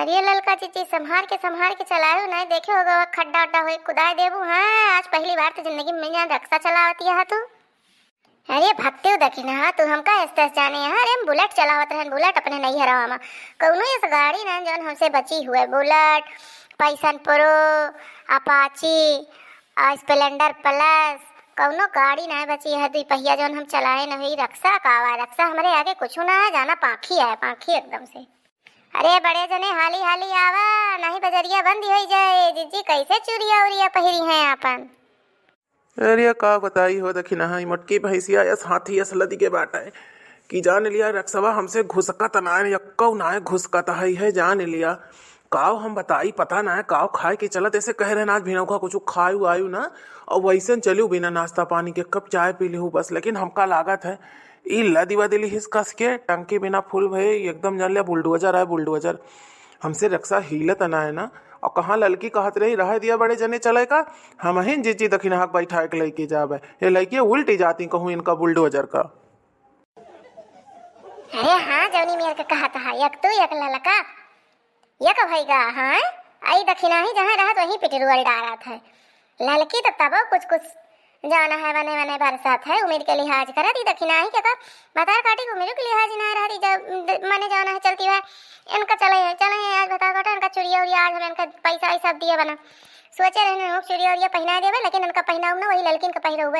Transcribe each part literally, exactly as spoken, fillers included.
अरे ललका जीजी, संभार के, संभार के चलायो, नाहीं देखे होगा, वह खड्डा उड्डा होई, कुदाय देबू। हाँ, आज पहली बार तो जिंदगी में यहाँ रक्सा चलावती है तू। अरे भक्तिव दखिनहा, तू हमका एस तस जाने है। अरे हम बुलेट चलावत रहन, बुलेट अपने नैहरवा मा। कौनो एस गाड़ी ना जौन हमसे बची हुए, बुलेट, पैशन प्रो, अपाची, आ, स्प्लेंडर प्लस, कौनो गाड़ी ना बची है दुई पहिया जौन हम चलाए न हुई। रक्सा का आवा, रक्सा हमरे आगे कुछ ना है, जाना पाखी है, पाखी एकदम से। अरे बड़े जने, हाली हाली आवा, नहीं बजरिया बंद होई जाए। जीजी कैसे चुरिया उरिया पहिरी हैं आपन? अरे का बताई हो दखिनहा, ई मोटकी भैंसिया यस हाथी यस लदी के बाटे कि जान लिया रक्सवा हमसे घुसकत ना है, यक्कौ ना है घुसकत है, है जान लिया। काव हम बताई, पता ना है काव खाए के चलत, ऐसे कह रहे ना आज भिनौखा कुछ खायु आयु ना, और वैसे चलू बिना नाश्ता पानी के कप चाय पी लेहू बस। लेकिन हमका लागत है ई लदी वदी लिहिस कस के, टंकी बिना फुल भई, एकदम जान लिया बुलडोजर है बुलडोजर। हमसे रक्सा हिलत ना है ना। और कहाँ ललकी कहत रही, "रहे दिया बड़े जने चले का, हमहिन जीजी दखिनहा के बैठाए के लइके जाबे।" ये लइके उल्टी जाती कहूँ इनका बुलडोजर का। अरे हाँ, जौनी मेर के कहत है, एक तू एक ललका, एक भैगा, हाँ? आई दखिनहा ही जहाँ रहत वहीं पिटरुअल डारत है। ललकी तो तबो कुछ कुछ जाना है, बने बने बरसात है, उम्र के लिहाज करत, ई दखिनहा ही के का भतार काटी के उम्र के लिहाज ना रहत, ई जब द-, मने जाना है चलती है, इनका चले है, चले है आज भतार काटा, इनका चुरिया उरिया आज हम इनका पैसा वैसा दिए बना। सोचे रहने हम चुरिया उरिया पहना देबे, लेकिन इनका पहनाऊ ना, वही ललकिन का पहिरउबे।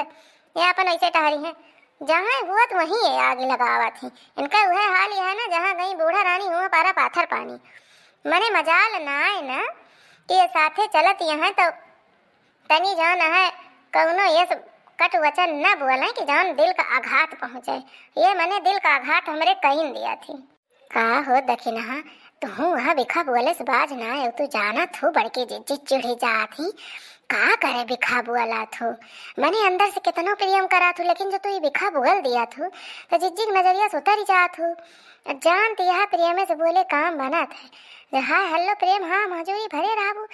ये अपन ऐसे टहरी हैं, जहाँ हुआ तो वहीं ये आग लगावत ही। इनका वह हाल ही है ना, जहाँ गई बूढ़ा रानी हुआ पारा पाथर पानी। मने मजाल ना है ना कि ये साथे चलत यहाँ तो तनी जौन है, कौनो ये सब कट वचन न बोले कि जौन दिल का आघात पहुँचे। ये मने दिल का आघात हमरे कईन दिया थी। का हो दखिनहा, तुहूँ वहाँ बिखा बोले से बाज ना आयो, तू जाना थू बड़की जिज्जी चिढ़ी जात ही। का करे बिखा बोला थू, मने अंदर से कितनो प्रेम करा थू, लेकिन जो तू ये बिखा बोल दिया थू, तो जिज्जी की नजरिया से उतरी जात हूँ। जानती यह प्रेम से बोले काम बनत है। हाय हेलो प्रेम, हाँ मजूरी भरे रहबू,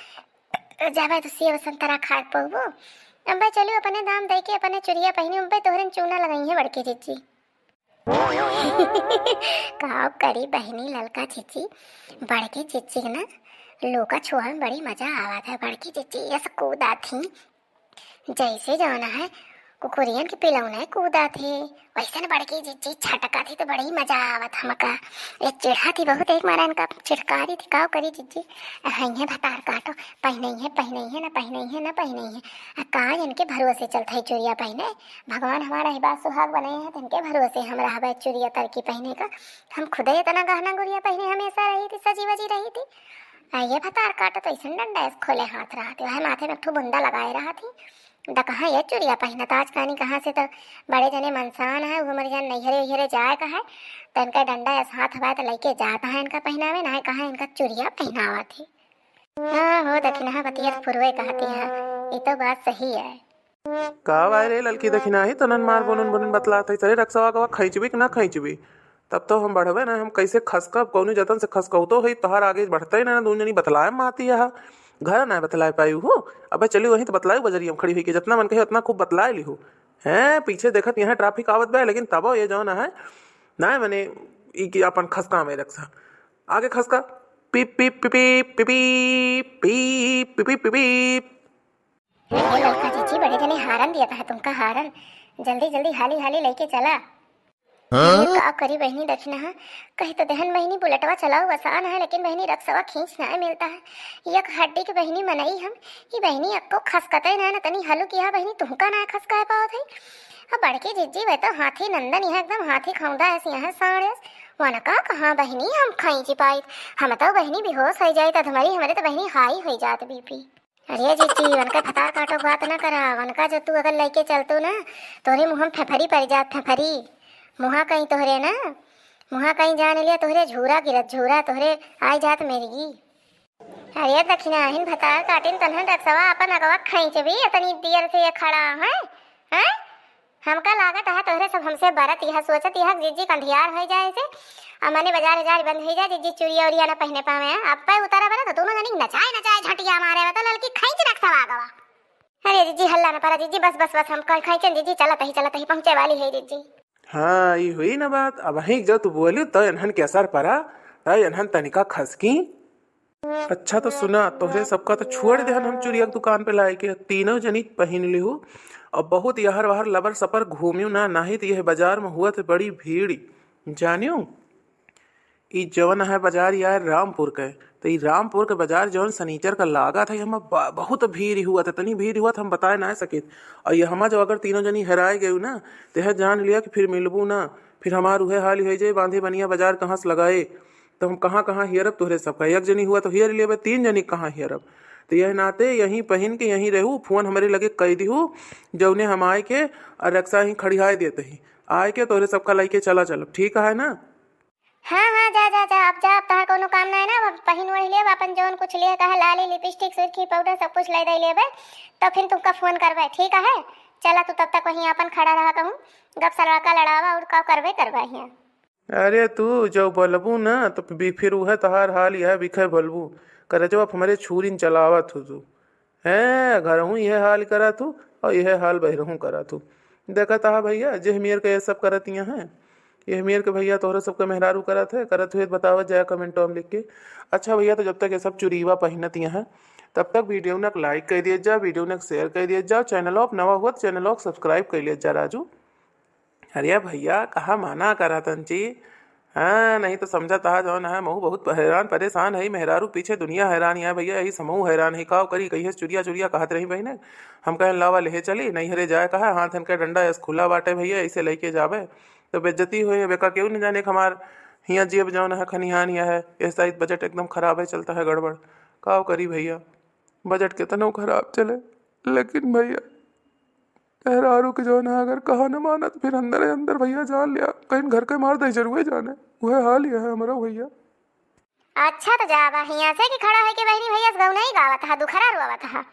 जाबे तो सेब संतरा खाए पउबो। अब्बे चलू अपने दाम दे के अपने चुरिया पहिनी, अब्बे तोहरन चूना लगाई है बड़की जिज्जी। का करी बहिनी ललका जिज्जी, बड़की जिज्जी के ना लोका छुआ में बड़ी मजा आवत है। बड़की जिज्जी यस कूदा थी, जैसे जौन है कुकुरियन के पिलौने कूदा थे, वैसे न बड़की जिज्जी छटका थी तो बड़ी मजा आवत हमका। ये चिढ़ा थी बहुत, एक मारा इनका चिढ़कारी थी, काव करी जिज्जी, अहइहे भतार काटो, पहिनइहे, पहिनइहे न, पहिनइहे न, पहिनइहे। आ का इनके भरोसे चलत है चुरिया पहिने, भगवान हमारा ही बात सुहाग बनाए हैं, तो इनके भरोसे हम रहबे चुरिया तरकी पहिने का। हम खुदे इतना गहना गुरिया पहिने हमेशा रही थी, सजी वजी रही थी। आ ये भतार काटो तो ऐसे डंडा ऐसे खोले हाथ रहत है, वह माथे में एक ठो बुंदा लगाए रहत ही। द कहाँ ये चुरिया पहिनत आज कानी, कहाँ से तो बड़े जने मनसान है, वो मर जान नैहरे उहरे जाए का है, तो इनका डंडा ऐसे हाथ हवा तो लेके जाता है इनका पहिनावे, ना है कहाँ इनका चुरिया पहिनावा थी। हाँ हो दखिनहा बतिया फुरवे कहती है, ये तो बात सही है। का बाय रे ललकी दखिनहा ही तनन मार बोनन बोनन बतलात है, सरे रक्सवा गवा खैचबी कि ना खैचबी? तब तो हम बढ़बे ना, हम कैसे खसकब, कौनो जतन से खसकौतो है, तोहार आगे बढ़ते ही ना, दून जनी बतलाए माती यहा, घर ना बतलाए पाई हो। अबे चली वहीं तो बतलाई बजरिया में खड़ी हुई के, जितना मन कहे उतना खूब बतलाए ली हो। हैं, पीछे देखत यहाँ ट्रैफिक आवत बा, लेकिन तबो ये जौन है ना, मने ई कि अपन खसका में रक्सा, आगे खसका, पीप पीप पीप पीप पीप पीप पीप पीप पीप पीप। अरे ललका जीजी, बड़े जने हारन दिया था तुमका, हारन। जल्दी जल्दी हाली हाली लेके चला। हाँ? अरे का करी बहिनी दखिनहा, कही तो देहन बहिनी बुलेटवा चलाऊ आसान है, लेकिन बहिनी रक्सवा खींच ना मिलता है। एक हड्डी के बहिनी मनई हम, ई बहिनी अक्को खसकते ना, ना तनी हलुक यह बहिनी तुमका ना खसकाए पावत है। अब बड़की जिज्जी वे तो हाथी नंदन, यह एकदम हाथी खौंदा है, सिंह है, साँड़ है। वनका कहाँ बहिनी हम खींच पाई, हम तो बहिनी बेहोश हो जाई, तो तुम्हारी हमरे तो बहिनी हाई हो जात बीपी। अरे जीजी, वनका भतार काटो बात ना करा, वनका जो तू अगर लेके चलतो ना, तोहरे मुँह में फेफरी पड़ जात, फेफरी। मुँहा कहीं तोहरे ना, मुँहा कहीं जान लिया, तोहरे झूरा गिरत, झूरा तोहरे आई जात मेरगी। अरे दखिनहिन भतार काटिन तनहन रक्सवा अपन अगवा खींचबी, इतनी देर से ये खड़ा है, हैं? हमका लागत है तोहरे सब हमसे बरत यह सोचत यह जीजी कंधियार हो जाए से, अब मने बाजार उजार बंद हो जाए, जीजी चुरिया उरिया ना पहिने पावे हैं। अब पे उतारा बना तो दोनों जनी नचाए नचाए झटिया मारे, तो ललकी खींच रक्सवा गवा। अरे जीजी हल्ला न परा जीजी, बस बस बस हम कल खींचन जीजी, चलत ही चलत ही पहुँचे वाली है जीजी। हाँ, ई हुई ना बात। अब वहीं जब तू बोली तो इन्हन के असर परा, तो इन्हन तनिका खसकी। अच्छा तो सुना, तोहरे सबका तो छोड़ देहन हम चुरिया के दुकान पे लाए के, तीनों जनी पहिन लिहू। और बहुत यहर वहर लबर सपर घूमियो ना, नाहीं तो यह बाजार में हुआ तो बड़ी भीड़, जानियो। ई जवन है बाजार यार रामपुर के, तो ई रामपुर के बाजार जवन सनीचर का लागा था, एमा ब-, बहुत भीड़ हुआ था, इतनी भीड़ हुआ था हम बताए ना सकित। और ये हमा जो अगर तीनों जनी हेराए गयू ना, तो यह जान लिया कि फिर मिलबू ना, फिर हमार उहे हाल हो जाए, बांधे बनिया बाजार कहाँ से लगाए, तो हम कहाँ कहाँ हेरब तोहरे सबका। एक जनी हुआ तो हेर लेबे, तीन जनी कहाँ हेरब। तो यह नाते यहीं पहिन के यहीं रहू, फोन हमरे लगे कई दिहू, जौने हम आए के और रक्षा ही खड़ियाए देते ही आए के तोहरे सबका लइके चला चलब, ठीक है ना? हाँ, हाँ, जा, जा, जा, अब जा, अब तोहार कौनो काम ना है ना, अब पहिन ओढ़ लेब, अपन जौन कुछ ले कहे, लाली, लिपस्टिक, सुर्खी, पाउडर, सब कुछ ले दे लेबे, तो फिर तुमका फोन करबे, ठीक है? चला तू तब तक वहीं अपन खड़ा रहा कहूँ, गप सलड़का लड़ावा और का करबे करबे हियाँ। अरे तू जो बोलबू ना, तो बि-, फिर उहे तोहार हाल यह बिखे बोलबू, करे जो अब हमरे छुरिन चलावत हो तू। हैं, घरहूँ इहे हाल करत हू और इहे हाल बहिरहूँ करत हू। देखत हा भइया, जेह मेर के ये सब करतिया हैं, ये मेर के भइया तोहरे सबके मेहरारू करत है, करत हुए बतावत जाए कमेंटो में लिख के। अच्छा भइया, तो जब तक ये सब चुरीवा पहिनतिया हैं, तब तक वीडियो नक like कर दिया जा, वीडियो नक share कर दिया जा, चैनलो पे नवा हुआ तो चैनलो के subscribe कर लिया जा राजू। अरे भइया, कहा माना करत हन जी? हाँ, नहीं तो समझत हा जौन है, महू बहुत हैरान परेशान है, मेहरारू पीछे दुनिया हैरान है भइया, यही समूह हैरान है, का करी, कहिए चुरिया चुरिया कहत रही बहिने, हम कहे लावा लेहे चली, नहीं हरे जाए कहा, हाथ इनके डंडा ऐस खुला बाटे भइया, ऐसे लेके जाबे तो बेइज्जती होए, बेका केहू नहीं जाने कि हमार हियाँ जेब जौन है खनिहान हिया है, ऐसा ही बजट एकदम खराब है, चलता है गड़बड़, का करी भइया, बजट कितनो खराब चले, लेकिन भइया मेहरारू के जौन है, अगर कहा न मानत, फिर अंदर ही अंदर भइया जान लिया, कहीं घर के मार दे, जरूर जाने। वह हाल यह है हमारा भइया। अच्छा, तो जाबा हियाँ से कि खड़ा होके बहिनी भइया से गौनई गावत हा, दुखरा रोवत हा।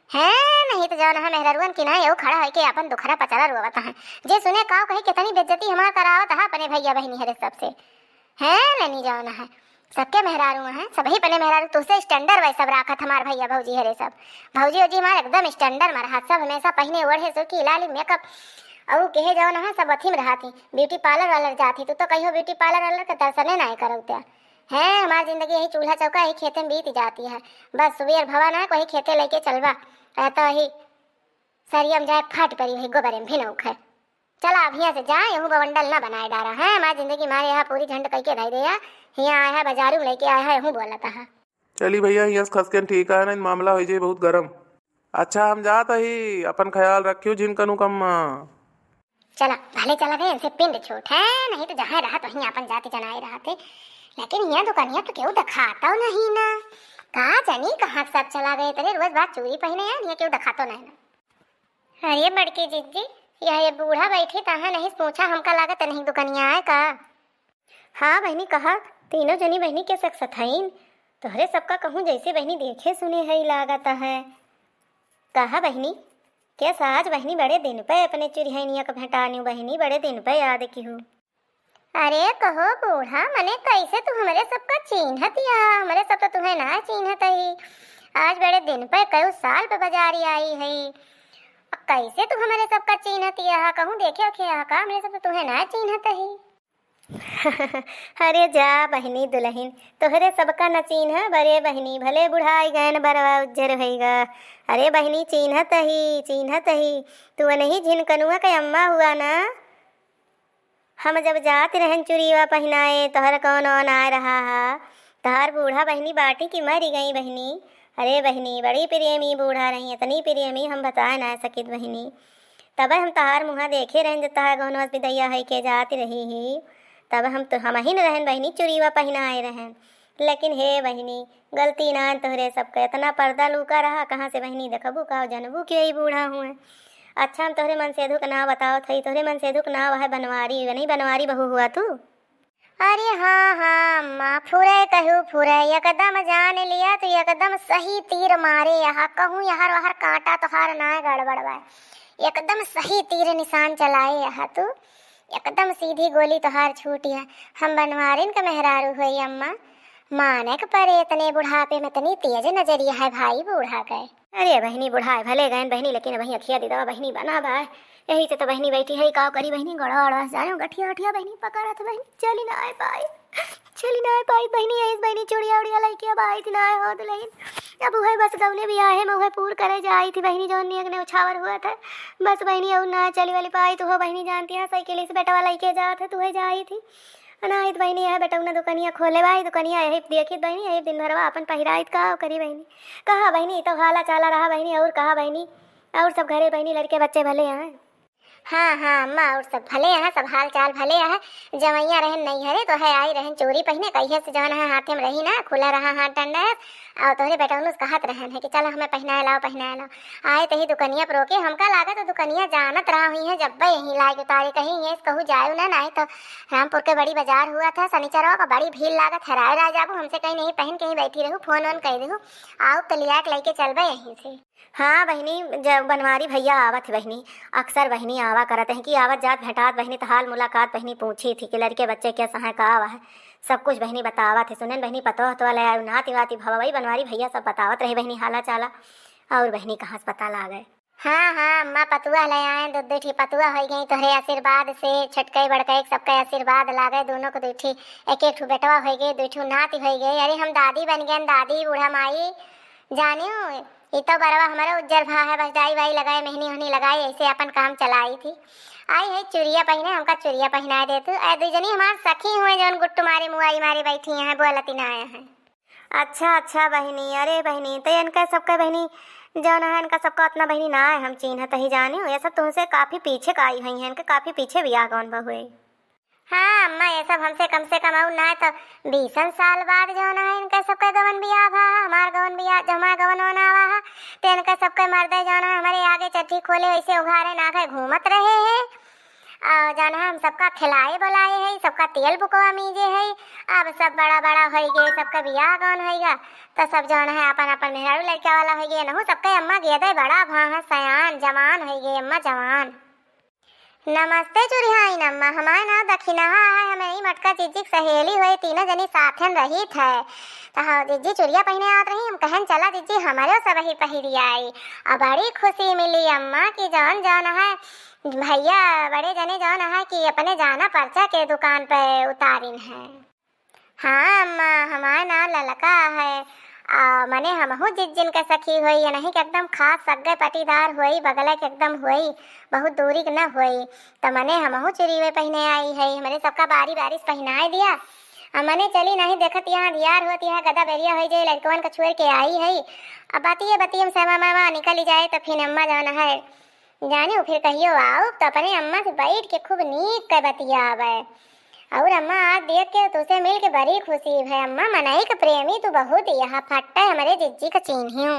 हैं, नहीं तो जौन है मेहरारुअन की ना, एहू खड़ा होके अपन दुखरा पचरा रोवत हा। जे सुने काव कहे, कितनी बेइज्जती हमार करावत हा अपने भइया बहिनी हरे सबसे। हैं, ननी जौन है, सबके मेहरारू हैं, सबही पने मेहरारू, तुहसे standard वही सब राखत हमार भइया भौजी हरे सब। भौजी वौजी हमार एकदम standard में रहत, सब हमेशा पहिने ओढ़े सुखी लाली makeup, अउ केहे जौन है सब अथी में रहत ही, beauty parlour वालर जात ही। तू तो कहियो beauty parlour वालर के दर्शने नाहीं करौ त्या। हैं, हमार जिंदगी यही चूल्हा चौका, यही खेते में बीत जाती है। बस सुबेर भवा ना कोई खेते लेके चलबा, या तो यही सरिया में जाए फाट परी, वही गोबरे में भिनौक है। चला, अब हियाँ से जा, यहूँ बवंडल ना बनाए डारा है। हमार जिंदगी मारे यहाँ पूरी झंड कइके धइ दे या। हियाँ आया है, बाजारू में लेके आया है, यहूँ बोलत हा। चली भइया, हियाँ से खसकेन ठीक है, नहीं मामला होइ जाई बहुत गरम। अच्छा, हम जात ही, अपन ख्याल रखियो झिनकनू कम्मा। चला, भले चला गए, इनसे पिंड छूट है, नहीं तो जहाँ रहत वहीं अपन जाति जनाए रहत है। लेकिन हियाँ दुकानिया तो केहू देखाता नहीं ना, का जानी कहाँ सब चला गए, तेरे रोज बात चूरी पहिने यार, हियाँ केहू देखातो नहीं ना। अरे बड़की जिज्जी, यह ये बूढ़ा बैठी तहाँ नहीं पूछा, हमका लागत नहीं दुकनिया आए का? हाँ बहिनी, कहा, तीनों जनी बहिनी के सक सथाइन, तोहरे सबका कहूँ जैसे बहिनी देखे सुने है लागत है। कहा बहिनी, के साज बहिनी बड़े दिन पे अपने चुरिहनिया के भेंटान्यू बहिनी, बड़े दिन पे याद किहू। अरे कहो बूढ़ा, मने कैसे तू हमरे सबका चीन्हत या? हमरे सब तो तुहे ना चीन्हत ही। आज बड़े दिन पे कई साल पे बाजारी आई है। कैसे तू हमरे सबका चीन्हत या? कहूँ देखे ओखे या का? हमरे सब तो तुहे ना चीन्हत ही। अरे जा बहिनी दुलहिन, तोहरे सबका न चीन्हब, अरे बहिनी, भले बुढ़ाई गयन बरवा उज्जर होइगा। अरे बहिनी, चीन्हत ही, चीन्हत ही, तू वनही झिनकनुआ के अम्मा हुआ ना? हम जब जात रहन चुरीवा पहिनाए, तोहर कौनो नाय रहा हा। तोहार बूढ़ा बहिनी बाटी की मरी गई बहिनी। अरे बहिनी, बड़ी प्रेमी बूढ़ा रही, इतनी प्रेमी हम बताए ना सकित बहिनी। तबे हम तोहार मुँहा देखे रहन, जब तोहार गौनवा से बिदैया होइके जात रही ही। तब हम तो, हमहिन रहन बहिनी, चुरीवा पहिनाए रहन। लेकिन हे बहिनी, गलती नान तोहरे सबके, इतना पर्दा लूका रहा, कहाँ से बहिनी देखबू का, जनबू के ई बूढ़ा हुए। अच्छा, हम तोहरे मनसेधु के नाव बतावत हई, तोहरे मनसेधु के नाव है बनवारी, नहीं बनवारी बहू हुआ तू? अरे हाँ, हाँ, अम्मा, फुरे कहू फुरे, एकदम जान लिया तू, एकदम सही तीर मारे यहाँ, कहूँ यहर वहर कांटा तोहार नाय गड़बड़ बा, एकदम सही तीर निशान चलाए यहाँ तू, एकदम सीधी गोली तोहार छूटी है। हम बनवारिन के मेहरारू हुई अम्मा, माने के परे इतने बुढ़ापे में इतनी तेज नजरिया है भाई बूढ़ा के। अरे बहिनी, बुढ़ाए भले गयन बहिनी, लेकिन वही अखिया दीदवा बहिनी बना बा, यही से तो बहिनी बैठी है, का करी बहिनी, गड़ा अड़ा जानो गठिया अठिया बहिनी पकड़त बहिनी, चली ना आए पाए। चली नाहीं पाइत बहिनी, यही बहिनी चूड़िया उड़िया लइके अब आइत नाहीं हो दुलहिन। अब उहे बस गउने बियाहे में उहे पूर करे जाइत ही बहिनी, जौन नियक ने उछावर हुआ था। बस बहिनी अउर नाहीं चली वाली पाइत हो बहिनी, जानती है साइकिल से बेटवा लइके जात है, तुहे जाइत ही। नाहीं तो बहिनी यह बेटौना दुकनिया खोले बा, दुकनिया यही देखित बहिनी, यही दिन भरवा अपन पहिराइत का करी बहिनी। कहा बहिनी, तो हाला चाला रहा बहिनी, अउर कहा बहिनी, अउर सब घरे बहिनी लड़के बच्चे भले हैं? हाँ, हाँ, अम्मा, अउर सब भले हैं, सब हाल चाल भले हैं। जवैया रहन नैहरे, तो है आई रहन चूड़ी पहिने, कहिए से जवन है हाथे में रही ना, खुला रहा हाथ डंडा है। अउर तोहरे बेटौनुस कहत रहन है कि चलो हमें पहिनाए लाओ, पहिनाए लाओ। आए तही दुकनिया पर रोके, हमका लागत दुकनिया जानत रहा हुई है, जब यहीं लाए उतारे कहीं ये कहू जाए ना, नाहीं तो रामपुर के बड़ी बाजार हुआ था, सनीचरवा का बड़ी भीड़ लागत, हेराए रह जाबू, हमसे कहीं नहीं पहिन कहीं बैठी रहू, फोन वोन कह देहू, आओ तो लिया के लेके चलबे यहीं से। हाँ बहिनी, जब बनवारी भैया आवत है बहिनी, अक्सर बहिनी आवा करत है कि आवत जात भेंटात बहिनी तो हाल मुलाकात बहिनी पूछी थी कि लड़के बच्चे कैसा है, का आवा है, सब कुछ बहिनी बतावत है। सुनेन बहिनी पतोह तो ले आयु, नाती वाती भवा, वही बनवारी भैया सब बतावत रहे बहिनी हाला चाला। अउर बहिनी कहाँ से पता लागे? हाँ, हाँ, अम्मा पतुआ ले आए, दो दो ठी पतुआ हो गई तोहरे आशीर्वाद से, छोटके बड़के सबके आशीर्वाद लागे, दोनों को दो ठी, एक एक ठो बेटवा हो गए, दो ठो नाती हो गए। अरे हम दादी बन गए, दादी बूढ़ा माई, जानियो, ई तो बरवा हमारा उज्जर भा है, बस डाई वाई लगाए, मेहनी ओहनी लगाए, ऐसे अपन काम चलाई थी। आई है चुरिया पहिने, हमका चुरिया पहिनाए दे तू। ए दुई जनी हमार सखी हुए, जौन गुट्टू मारे मुआई मारे बैठी हैं, बोलती ना आए हैं। अच्छा, अच्छा बहिनी, अरे बहिनी, तो इनका सबका बहिनी जौन है, इनका सबका उतना बहिनी ना है हम चीन्ह तही जानियो, ये सब तुमसे काफी पीछे का आई हुई हैं, इनके काफी पीछे बियाह गौन भा हुए। हाँ अम्मा, ये सब हमसे कम से कम अउर ना तो बीसन साल बाद जौन है इनके सबके गवन बियाह भा, हमार गवन बियाह, जो हमार गवन होना हुआ है, तो इनके सबके मर्दे जौन है हमारे आगे चड्ढी खोले वैसे उघारे नाघे घूमत रहे हैं। अउर जौन है हम सबका खिलाए बुलाए है, सबका तेल बुकवा मीजे है। अब सब बड़ा बड़ा होइ गए, सबका बियाह गवन होइगा, तो सब जौन है अपन अपन मेहरारू लड़का वाला होइ गए, नहु सबके अम्मा गेदे बड़ा भा है, सयान जवान होइ गए अम्मा, जवान। नमस्ते चुरिहाइन अम्मा, हमार नाव दखिनहा है, हमें ई मटका जिज्जी के सहेली हुई, तीनों जनी साथन रहित है। तो हाँ जिज्जी चुरिया पहिने आवत रही, हम कहन चला जिज्जी हमरो सब ही पहिरी आई। आ बड़ी खुशी मिली अम्मा कि जौन जौन है भैया बड़े जने जौन है कि अपने जाना पर्चा के दुकान पे उतारिन है। हाँ अम्मा, हमार नाव ललका है। आ, मने हमहू जिज्जिन के सखी होई, ये नहीं कि एकदम खास सग्गे पटीदार होई, बगले के एकदम होई, बहुत दूरी के न होई। त मने हमहू चुरीवे पहिने आई है, हमरे सबका बारी बारी से पहिनाए दिया। आ मने चली नहीं देखत यहाँ दियार होत, यहाँ गदा बेरिया होई जाई, लड़कवन के छोड़ के आई है। अब बतिये बतिये में समय मामा निकल जाए तो फिर अम्मा जौन है जानियो फिर कहियो आउब त अपने अम्मा से बैठ के खूब नीक के बतियावे। अउर अम्मा आज देख के तुसे मिल के बड़ी खुशी भय अम्मा, मनई के प्रेमी तू बहुत यहा फट्टे हमरे जिज्जी के चीन्हियो।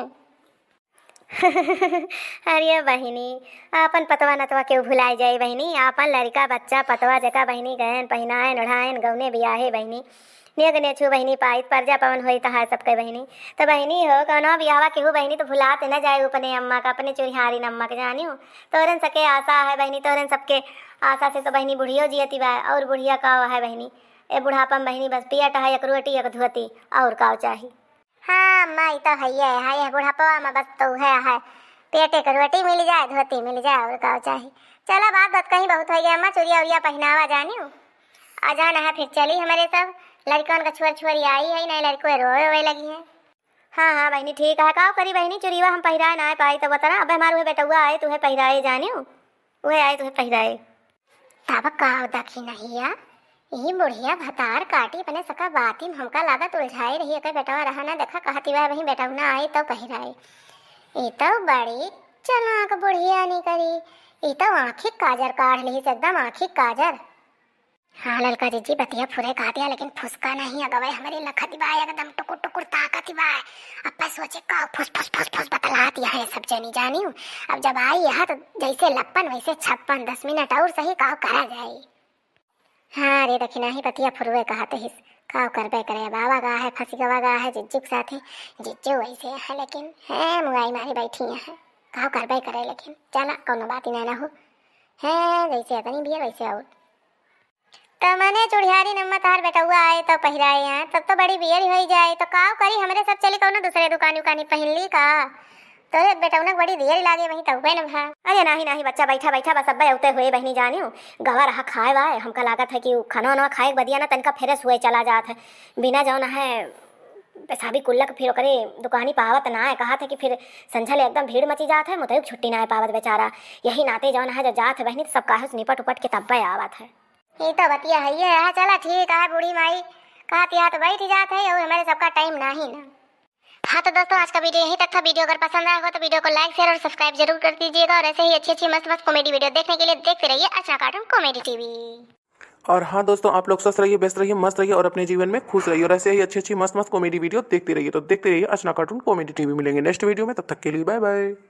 अरे बहिनी, आपन पतवा नतवा केहू भुलाए जाए बहिनी, आपन लड़िका बच्चा पतवा जेका बहिनी गयन पहिनायन ओढ़ायन गौने बियाहे बहिनी। नेग नेछु बहिनी पाइत, परजा पवन होई तहार सबके बहिनी। त बहिनी हो, कौनो बियाहवा केहू बहिनी त भुलात न जाए अपने अम्मा का, अपने चुरिहारिन अम्मा के जानियो। तोरन सके आशा है बहिनी, तोरन सबके आशा से तो बहिनी बुढ़ियो जियती बा, अउर बुढ़िया का है बहिनी, ए बुढ़ापा में बहिनी बस पियट है एक रोटी एक धोती, अउर का चाही। हाँ अम्मा, ई तो हइये है, यह बुढ़ापवा में बस तो है, है पेटे के रोटी मिल जाए, धोती मिल जाए, अउर का चाही। चला बात बात कहीं बहुत होइ गया अम्मा, चुरिया उरिया पहिनावा जानियो। आ जान है फिर चली हमरे सब, लड़कन का छोर छोरी आई है, नहीं लड़को रोवे रोवे लगी है। हाँ, हाँ बहिनी, ठीक है, का करी बहिनी, चुरीवा हम पहिराए ना पाई, तब बता ना, अब हमार उहे बेटउआ आए, तुहे पहिराए जानियो, उहे आए तुहे पहिराए। तब का दखिनहिया, ई बुढ़िया भतार काटी अपने सका बाती में हमका लागत उलझाए रही, एकर बेटवा रहा ना, देखा कहती बा, वही बेटवा ना आए तो पहिराए। ई तो बड़ी चलाक बुढ़िया निकरी, ई तो आँखी काजर काढ़ ली, एकदम आँखी काजर। हाँ ललका जिज्जी, बतिया फुरे कहतिया, लेकिन फुसका नहीं अगवे हमरे लखत बा, एकदम टुकुर टुकुर ताकत बा। अब्बे सोचे का फुस फुस फुस फुस बतलातिया है सब जनी जानियो। अब जब आई यहाँ तो जैसे लप्पन वैसे छप्पन, दस मिनट अउर सही का करा जाए। हाँ रे दखिनही, बतिया फुरुए कहत हिस, का करबे करे, अब आवा गा है, फंसी गवा गा है जिज्जी के साथे। जिज्जू वैसे है लेकिन है मुआई मारी बैठी है, का करबे करे, लेकिन चला कौनो बात ही ना, ना हो है, जैसे अतनी बियर वैसे अउर। त मने चुड़ियारी नम्मा तहार बेटउआ आए त पहिराए हैं, तब तो बड़ी बियर होई जाए, तो काव करी, हमरे सब चली कौनो दूसरे दुकानी उकानी पहिन ली का? तोरे बेटौना के बड़ी देर लागे वहीं तउबे न भा। अरे नाही, नाही बच्चा, बैठा, बैठा, बस अब्बे अउते हुए बहिनी जानियो। गवा रहा खाए वाए, हमका लागत है कि उ खाना वाना खाए के बदिया ना तनिका fresh हुए चला जात है। बिना जौन है पेशाबी कुल्लक फिर ओकरे दुकानी पावत ना है, कहत है कि फिर संझा ले एकदम भीड़ मची जात है, मुतई के छुट्टी ना है पावत बेचारा। यही नाते जौन है जो जात है बहिनी, तो सब काहे से निपट उपट के तब्बे आवत है। ई तो बतिया है, ये है। चला ठीक है, बूढ़ी माई कहत यहाँ तो बैठ जात है, और हमारे सबका time नाही ना। हाँ तो दोस्तों, आज का video यहीं तक था। Video अगर पसंद आया हो तो video को like, share और subscribe जरूर कर दीजिएगा, और ऐसे ही अच्छी अच्छी मस्त मस्त comedy video देखने के लिए देखते रहिए अर्चना Cartoon Comedy TV। और हाँ दोस्तों, आप लोग स्वस्थ रहिए, व्यस्त रहिए, मस्त रहिए और अपने जीवन में खुश रहिए, और ऐसे ही अच्छी अच्छी मस्त मस्त comedy video देखते रहिए। तो देखते रहिए अर्चना Cartoon Comedy TV। मिलेंगे next video में, तब तक के लिए bye bye।